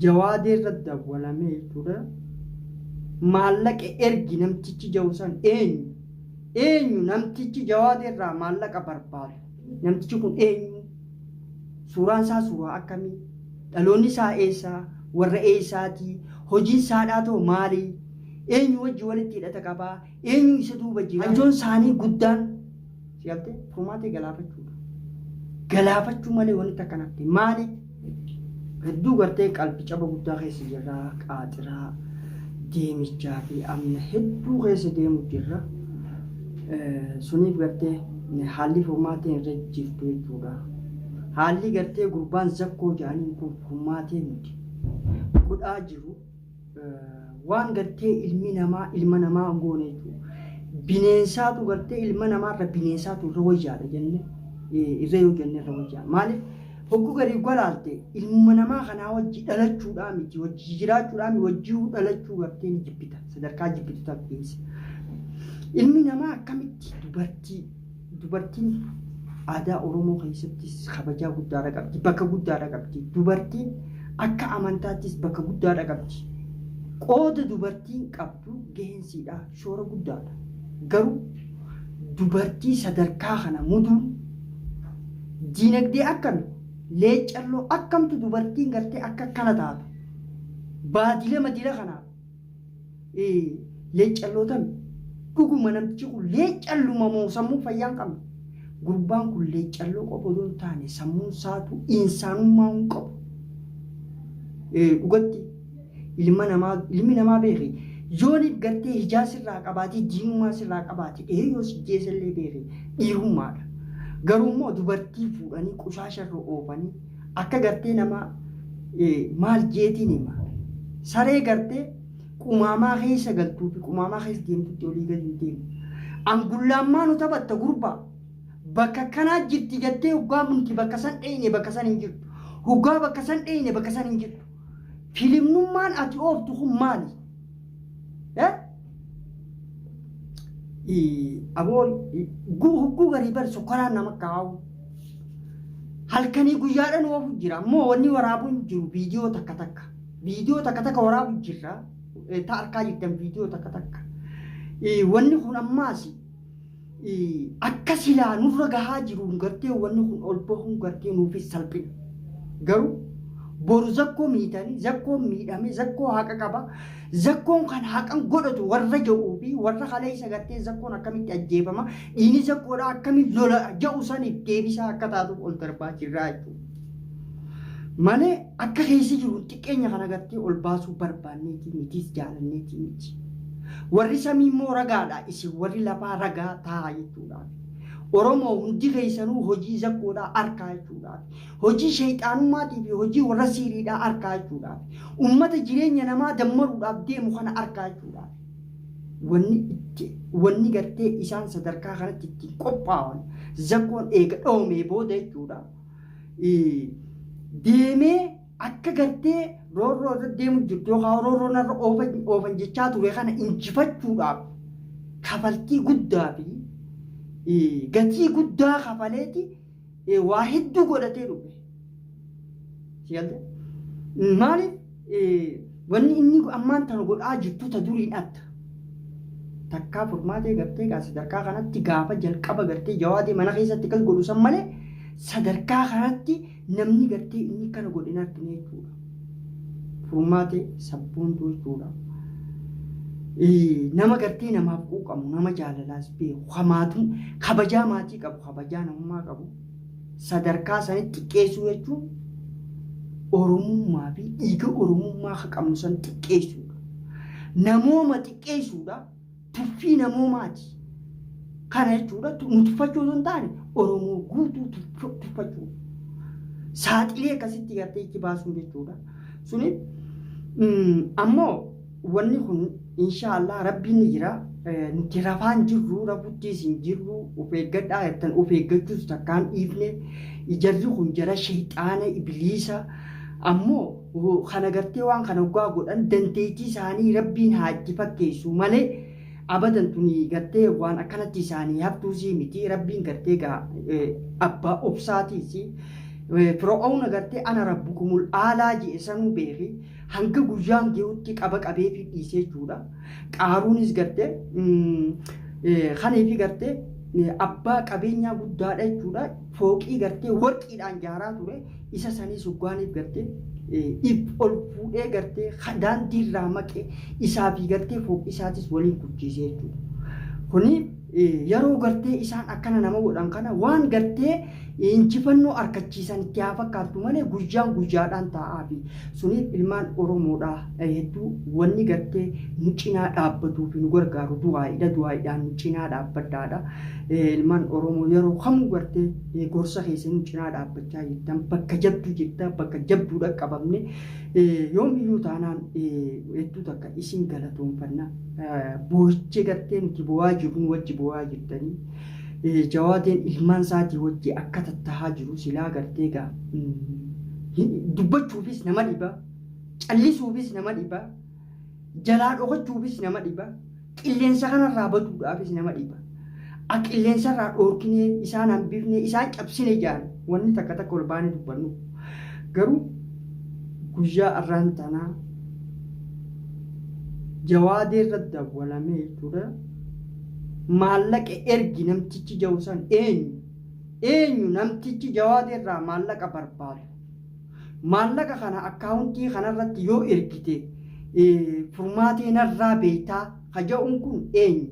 Jawaadee irra dawwalamee jechuudha. Maallaqa ergi namtichi jahu san eenyu? Eenyu namtichi Jawaadee irraa maallaqa barbaadu? Namtichi kun eenyu? Suuraan isaa suuraa akkamii? Dhaloonni isaa eessaa? Warra eessaatii? Hojiin isaadhaa too maali? Eenyu wajji walitti hidhata qabaa? Eenyu isa duuba jira? Kaayyoon isaanii guddaan si galtee furmaatee galaafachuudha. Galaafachuu malee wanti takka nafte maali? Hedduu gartee qalbi caba guddaa keessa jirra qaaxiraa deemichaa fi amna hedduu keessa deemu jirra. Suniif gartee haalli furmaateen irra jirtu jechuudha. Haalli gartee gurbaan zakkoo jedhaniin kun furmaatee miti. Godhaa jiru waan gartee ilmi namaa ilma namaa hin goone jechuudha. Bineensaatu gartee ilma namaarra bineensaatu irra wayyaadha jenne irra yoo jenne irra wayyaa. Maaliif hogguu garii golaalte ilmuma namaa kanaa wajji dhalachuudhaa miti wajji jiraachuudhaa miti wajjii dhalachuu gartee ni jibbita sadarkaa jibbitu takka keessa. Ilmi namaa akkamitti dubartii dubartiin aadaa Oromoo keessattis kabajaa guddaadha qabdi bakka guddaadha qabdi dubartiin akka amantaattis bakka guddaadha qabdi. Qooda dubartiin qabdu gaheensiidha shoora guddaadha. Garuu dubartii sadarkaa kana muduun diinagdee akkami leeccalloo akkamtu dubartiin gartee akka akkana taatu baadila madila kanaaf leeccalloo tami dhuguma namtichi kun leeccalluma moo sammuu fayyaa hin qabne gurbaan kun leeccalloo qofa odoo hin taane sammuun isaatu insaanummaa hin qabu dhugatti ilma namaa ilmi namaa beeki yooniif gartee hijaa sirraa qabaatee diinummaa sirraa qabaate ee yoo si jeesellee beeki dhiirummaadha garuu immoo dubartii fuudhanii qushaasha irra oofanii akka gartee nama maal jeetiin hima saree gartee qumaamaa keessa galtuu fi qumaamaa keessa deemtutti olii gadi hin deemu. Angullaammaa nu taphatta gurbaa. Bakka kanaa jirti jettee hoggaa nuti bakka san dheeyne bakka san hin jirtu. Hoggaa bakka san dheeyne bakka san hin jirtu. Filimnummaan ati ooftu kun maali? Aboo hogguu garii bar sukkaraan nama kaa'u. Halkanii guyyaadhaan oofu jira. Ammoo wanni waraabu hin jiru viidiyoo takka takka. Viidiyoo takka takka waraabu jirra. Ta arkaa jirtan viidiyoo takka takka. Wanni kun ammaas akka silaa nurra gahaa jiruun gartee wanni kun ol bahuun gartee nuufis salphina. Garuu boru zakkoo miitanii zakkoon miidhame zakkoo haqa qaba. Zakkoon kan haqan godhatu warra jedhuu fi warra kaleessa gartee zakkoon akkamitti ajjeefama dhiini zakkoodhaa akkamitti lola jedhu saniif deebisaa akka taatuuf ol darbaa jirraa jechuudha. Malee akka keessa jiru xiqqeenya kana gartee ol baasuu barbaanneetii mitiis jaalanneetii miti. Warri samii immoo ragaadha isin warri lafaa ragaa ta'a jechuudhaaf. Oromoo hundi keessanuu hojii zakkoodhaa arkaa jechuudhaaf. Hojii shayxaanummaatii fi hojii warra siiriidhaa arkaa jechuudhaaf. Ummata jireenya namaa dammaruudhaaf deemu kana arkaa jechuudhaaf. Wanni itti wanni gartee isaan sadarkaa kanatti ittiin qophaawan zakkoon eega dhoomee booda jechuudha. Deemee akka gartee roorroo irra deemu jirtu yookaan roorroo narra oofan jechaa ture kana injifachuudhaaf kafaltii guddaa fi gatii guddaa kafaleeti waa hedduu godhatee dhufe. Si galte? Maaliif wanni inni ammaan tana godhaa jirtu ta duriin adda. Takkaa furmaatee gartee gaa sadarkaa kanatti gaafa jalqaba gartee jawaadee mana keessatti akkas godhu san malee sadarkaa kanatti namni gartee inni kana godhe hin argine jechuudha. Furmaatee sabboontuu jechuudha. Nama gartee namaaf quuqamu nama jaalalaas beeku hamaatuu kabajaa maatii qabu kabajaa namummaa qabu sadarkaa sanitti xiqqeessuu jechuun Oromummaa fi dhiiga Oromummaa akka qabnu san xiqqeessuudha. Namooma xiqqeessuudha. Tuffii namoomaati. Kana jechuudha nu tuffachuu osoo hin taane Oromoo guutuu tuffachuudha. Saaxilee akkasitti gartee itti baasuun jechuudha. Suni ammoo wanni kun inshaallah rabbiin ni jira. Nuti rafaan jirru rafuttiis hin jirru of eeggadhaa jettan of eeggachuus takkaan dhiifne jarri kun jara shayxaana ibiliisa ammoo kana gartee waan kana hoggaa godhan dandeettii isaanii rabbiin haa itti fakkeessu malee abadan tuni gartee waan akkanatti isaanii haftuusii miti rabbiin gartee gaa abbaa obsaatiisi. Fir'aawna gartee ana rabbukumul aalaa je'e sanuu beeki hanga guyyaan ge'utti qaba qabeefi dhiisee jechuudha. Qaaruunis gartee kaniifi gartee abbaa qabeenyaa guddaadha jechuudha. Fooqii gartee warqiidhaan jaaraa ture isa saniis hoggaaniif gartee if ol fuudhee gartee daandiirraa maqee isaa fi gartee fooqii isaatis waliin kuchiisee jechuudha. Kuni yeroo gartee isaan akkana nama godhan kana waan gartee injifannoo arkachiisan itti haa fakkaattu malee guyyaan guyyaadhaan taa'aa fi suniif ilmaan Oromoodhaa hedduu wanni gartee nu cinaa dhaabbatuu fi nu gargaaru du'aa'idha du'aa'idhaan nu cinaa dhaabbadhaadha. Ilmaan Oromoo yeroo kamuu gartee gorsa keessa nu cinaa dhaabbachaa jirtan bakka jabduu jirta bakka jabduudha qabamne yoomiyyuu taanaan hedduu takka isin galatoonfanna. Boo'icha gartee nuti boo'aa jirru nu wajji boo'aa jirtanii. Jawaadeen ilmaan isaatii wajji akka tattahaa jiru silaa gartee gaa dubbachuufis nama dhiba, callisuufis nama dhiba, jalaa dhokachuufis nama dhiba, qilleensa kanarraa baduudhaafis nama dhiba. A qilleensarraa dhoorkinee isaan hambifnee isaan cabsine jaan wanni takka takka ol baanee dubbannu. Garuu guyyaa arraan tanaa Jawaadee irra dawwalamee jechuudha. Maallaqa ergi namtichi jahu san eenyu? Eenyu namtichi Jawaadee irraa maallaqa barbaadu? Maallaqa kana akkaawuntii kanarratti yoo ergite furmaatee narraa beektaa ka ja'uun kun eenyu?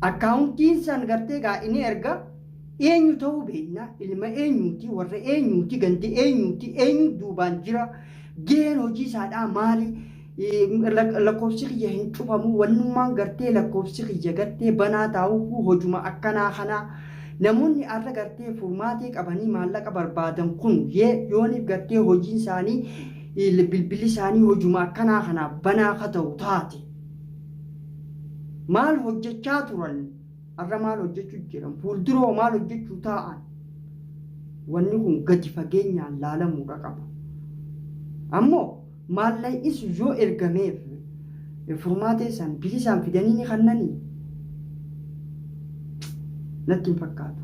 Akkaawuntiin san gartee gaa inni erga eenyu ta'uu beekna ilma eenyuuti warra eenyuuti gandi eenyuuti eenyu duubaan jira gaheen hojii isaadhaa maali lakkoofsi kiyya hin cufamu wannummaan gartee lakkoofsi kiyya gartee banaa taa'uuf hojuma akkanaa kanaa namoonni arra gartee furmaatee qabanii maallaqa barbaadan kun yooniif gartee hojiin isaanii bilbilli isaanii hojuma akkanaa kanaaf banaa ka ta'u taate maal hojjechaa turan Har'a maal hojjechuu jiran? Fuulduroo maal hojjechuu taa'an? Wanni kun gadi fageenyaan laalamuudha qaba. Ammoo maallaqni sun yoo ergameef furmaatee san bilisaan fidanii ni kannanii? Natti hin fakkaatu.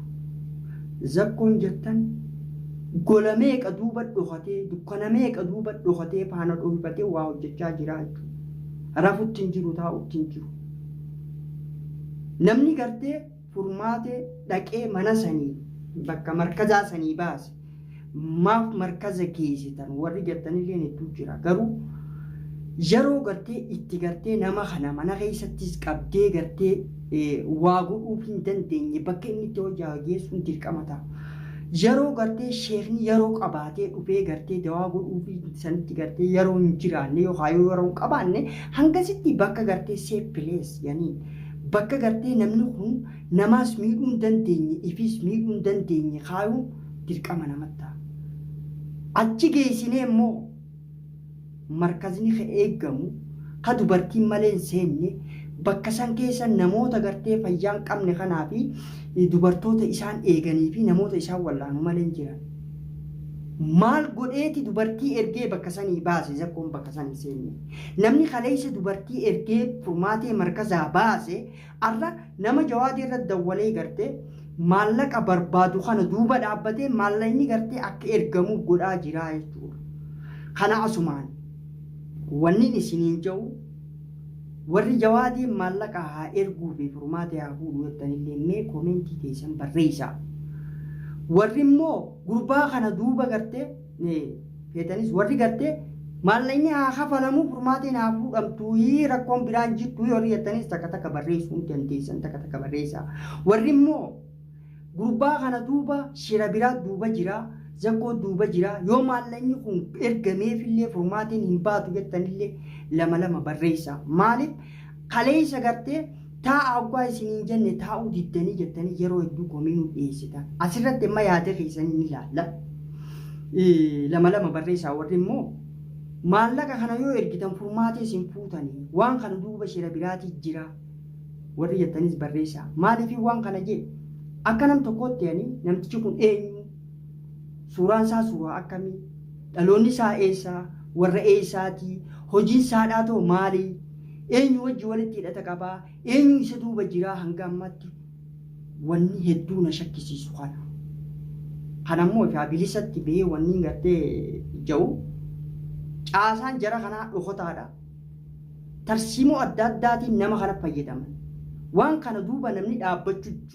Zakkoon jettan gola meeqa duuba dhokatee dukkana meeqa duuba dhokatee faana dhohifatee waa hojjechaa jira jechuudha. Rafutti hin jiru taa'utti hin jiru. Namni gartee furmaatee dhaqee mana sanii bakka markazaa sanii baase maaf markaza geessitan warri jettanillee hedduu jira garuu yeroo gartee itti gartee nama kana mana keessattis qabdee gartee waa godhuuf hin dandeenye bakka inni itti hojjaa geessuun dirqama ta'a. Yeroo gartee sheekni yeroo qabaatee dhufee gartee dawaa godhuufii sanitti gartee yeroo hin jiraanne yookaan yoo yeroo hin qabaanne hangasitti bakka gartee safe place yaniin bakka gartee namni kun namaas miidhuu hin dandeenye ifiis miidhuu hin dandeenye kaayuun dirqama namatti ta'a. Achi geessinee immoo markazni ka eeggamu ka dubartiin malee hin seenne bakka san keessa namoota gartee fayyaa hin qabne kanaa fi dubartoota isaan eeganii fi namoota isaan wallaanu malee hin jiran. Maal godheeti dubartii ergee bakka sanii baase zakkoon bakka san hin seenne. Namni kaleessa dubartii ergee furmaatee markazaa baase arra nama jawaadii irra dawwalee gartee maallaqa barbaadu kana duuba dhaabbatee maallaqni gartee akka ergamuuf godhaa jiraa jechuudha. Kana asumaan wannin isiniin jedhu warri jawaadeen maallaqa haa erguu fi furmaatee haa fuudhu jettanillee mee komeentii teessan barreessaa. Warri immoo gurbaa kana duuba gartee feetanis warri gartee maallaqni haa kafalamu furmaateen haa fuudhamtu rakkoon biraan jirtu warri jettanis takka takka barreessuu hin dandeessan takka takka barreessaa. Warri immoo gurbaa kana duuba shira biraa duuba jira zakkoo duuba jira yoo maallaqni kun ergameefillee furmaateen hin baatu jettanillee lama lama barreessaa. Maaliif kaleessa gartee taa'a hoggaa isiniin jenne taa'uu diddanii jettanii yeroo hedduu komii nu dhiyeessitan. Asirratti amma yaada keessanii ni ilaalla. Lama lama barreessaa warri immoo maallaqa kana yoo ergitan furmaatee isin fuutanii waan kana duuba shira biraatii jira warri jettanis barreessaa. Maaliif waan kana jee akka nam tokkootti ani namtichi kun eenyu suuraan isaa suuraa akkamii dhaloonni isaa eessaa warra eessaatii hojiin isaadhaa too maali eenyu wajji walitti hidhata qabaa eenyu isa duuba jiraa hanga ammaatti wanni hedduu na shakkisiisu kana. Kanammoo ifaa bilisatti bahee wanni gartee ja'u caasaan jara kanaa dhokotaadha. Tarsiimoo adda addaatiin nama kana fayyadaman. Waan kana duuba namni dhaabbachuu